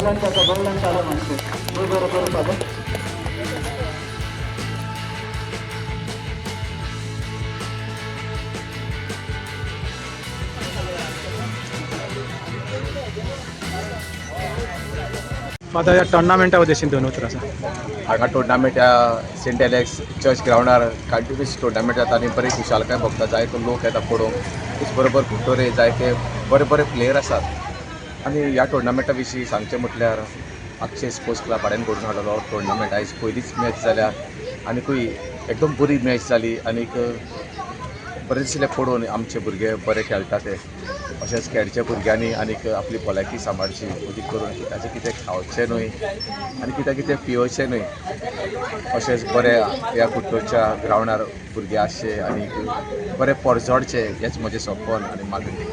व्हडल्यान जाता, व्हडल्यान चालू मातशें. बरें बरें फादर. फादर, ह्या टोर्नामेंटा उद्देशीन दोन उतरां आसा. हांगा टुर्नामेंट ह्या सेंट एलेक्स चर्च ग्रावंडार कंटिन्यूस टुर्नामेंट जाता आनी बरी खुशालकाय भोगता. जायतो लोक येता पळोवंक. तेच बरोबर कुट्टोरे जायते बरे बरे प्लेयर आसात. आनी ह्या टुर्नामेंटा विशीं सांगचें म्हटल्यार आगशे स्पोर्ट्स क्लब हाणें घडोवन हाडलेलो टुर्नामेंट. आयज पयलीच मॅच जाल्या आनीकूय एकदम बरी मॅच जाली आनीक बरें दिसलें पळोवन आमचे भुरगे बरे खेळटा ते. अशेंच खेळच्या भुरग्यांनी आनीक आपली भलायकी सांबाळची, उदीक करून कित्याचें कितें खावचें न्हय आनी कित्याक कितें पिवचें न्हय. अशेंच बरें ह्या कुट्टोच्या ग्रावंडार भुरगे आसचे आनीक बरें परजळचे हेंच म्हजें सपन आनी मागणी.